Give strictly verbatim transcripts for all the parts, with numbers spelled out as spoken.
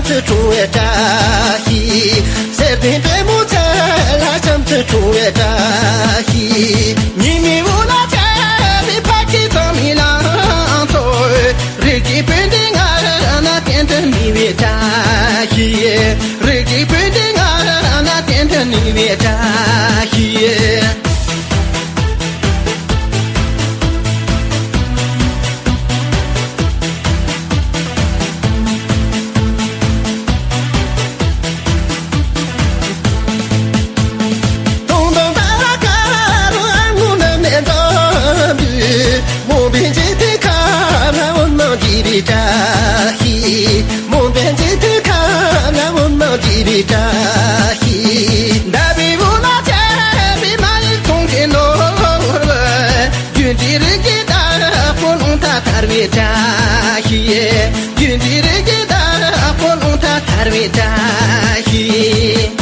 དུ་འཁྲུངས་པའི་བཀྲ་ཤིས། གསེར་ལྡན་པད་མོ་ཚལ་ལ་ལྕམ་དུ་འཁྲུངས་པའི་བཀྲ་ཤིས། ཉི་མའི་འོད་ལ་བཅར་བའི་ཕ་སྐད་གཙང་མའི་ལང་ཚོ། རིགས་ཀྱི་བུ་འདི་ང་ན་གཏན་དུ་གནས་པའི་བཀྲ་ཤིས། རིགས་ཀྱི་བུ་འདི་ང་ན་གཏན་དུ་གནས་པའི་བཀྲ་ཤིས། དུང་དུང་ད་ར་ཀ་རུ་ཨ་ངུ་ནི་མེ་འདྲ་འདུས། མུན་པའི་འཇིག་རྟེན་ཁམས་ལ་འོད་སྣང་རྒྱས་པའི་བཀྲ་ཤིས། མུན་པའི་འཇིག་རྟེན་ཁམས་ལ་འོད་སྣང་རྒྱས་པའི་བཀྲ་ཤིས། ཟླ་བའི་འོད་ལ་བཅར་བའི་མ་ཡི་གྲོང་ཁྱེར་ནོར་བུ། རྒྱུད་འདྲེས་རིགས་ཀྱི་བདག་པོ་རླུང་རྟ་དར་བའི་བཀྲ་ཤིས། རྒྱུད་འདྲེས་རིགས་ཀྱི་བདག་པོ་རླུང་རྟ་དར་བའི་བཀྲ་ཤིས།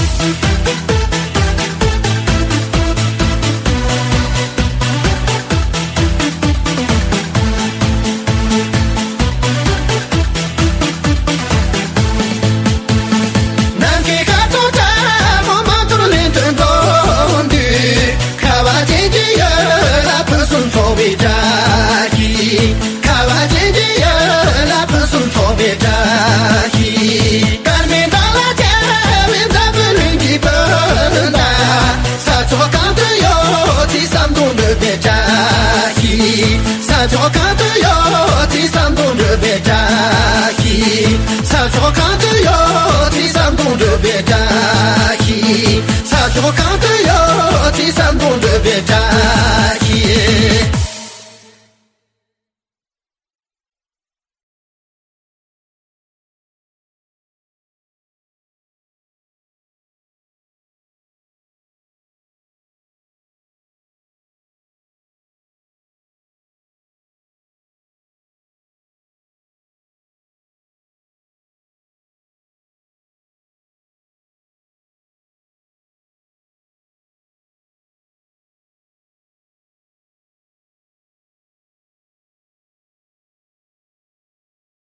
ནམ་མཁའི་ཁ་དོག་ཕྲ་མོ་མ་དོར་ལེན་དུ་འགྲོ་འདུག་ཁ་བ་ཅན་གྱི་ཡུལ་ལ་ཕུན་སུམ་ཚོགས་པའི་བཀྲ་ཤིས། ཁ་བ་ཅན་གྱི་ཡུལ་ལ་ཕུན་སུམ་ཚོགས་པའི་བཀྲ་ཤིས། སྐར་མའི་མདངས་ལ་བཅར་བའི་འཛམ་བུ་གླིང་གི་སྤུན་ཟླ། ས་ཕྱོགས་གང་དུ་ཡོད་ཚེ་བསམ་དོན་འགྲུབ་པའི་བཀྲ་ཤིས། ས་ཕྱོགས་གང་དུ་ཡོད་ཚེ་བསམ་དོན་འགྲུབ་པའི་བཀྲ་ཤིས། ས་ཕྱོགས་གང་དུ་ཡོད་ཚེ་བསམ་དོན་འགྲུབ་པའི་བཀྲ་ཤིས། ས་ཕྱོགས་གང་དུ་